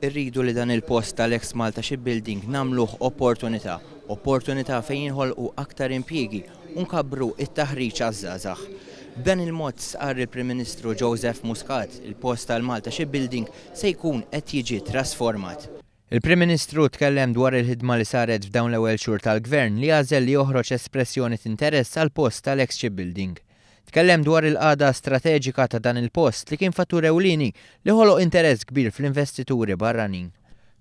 Irridu li dan il-post tal-ex Malta Shipbuilding nagħmluh opportunità, opportunità fejn jinħolqu aktar impjiegi u nkabbru t-taħriġ għaż-żgħażagħ. B'dan il-mod, stqarr il-Prim Ministru Joseph Muscat, il-post tal-Malta Shipbuilding se jkun qed jiġi trasformat. Il-Prim Ministru tkellem dwar il-ħidma li saret f'dawn l-ewwel xhur tal-Gvern li għażel li joħroġ espressjoni t'interess għall-post tal-ex Shipbuilding. Tkellem dwar il-qagħda strateġika ta' dan il-post li kien fattur ewlieni li ħoloq interess kbir fl-investituri barranin.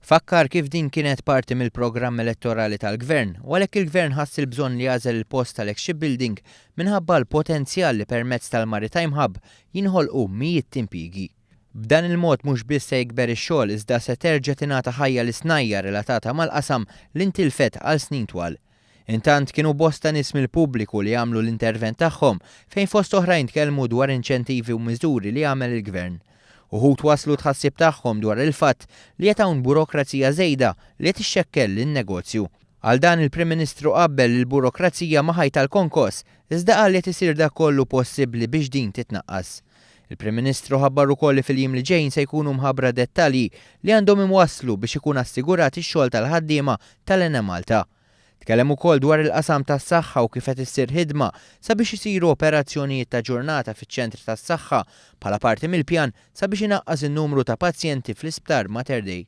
Fakkar kif din kienet parti mill-programm elettorali tal-Gvern u għalhekk il-Gvern ħass il-bżonn li jagħżel il-post tal-ex shipbuilding minħabba l-potenzjal li permezz tal-Maritime Hub jinħolqu mijiet t'impjiegi. B'dan il-mod mhux biss se jikber ix-xogħol iżda se terġa' tingħata ħajja lis-snajja' relatata mal-qasam li ntilfet għal snin twal. Intant kienu bosta nies mill-pubbliku li għamlu l-intervent tagħhom fejn fost oħrajn tkellmu dwar inċentivi u miżuri li għamel il-Gvern. Uħud wasslu t-tħassib tagħhom dwar il-fatt li qed hawn burokrazija żejda li qed ixxekkel lin-negozju. Għal dan il-Prim Ministru qabbel l-burokrazija ma' ħajt tal-konkos, iżda qal li qed isir dak kollu possibbli biex din titnaqqas. Il-Prim Ministru ħabbar ukoll li fil-jiem li ġejjin se jkunu mħabbra dettalji li għandhom imwasslu biex ikun assigurat ix-xogħol tal-ħaddiema tal-Enemalta. Tkellem ukoll dwar il-qasam tas-saħħa u kif qed issir ħidma sabiex isiru operazzjonijiet ta' ġurnata fiċ-ċentri tas-saħħa bħala parti mill-pjan sabiex inaqqas in-numru ta' pazjenti fl-Isptar Mater Dei.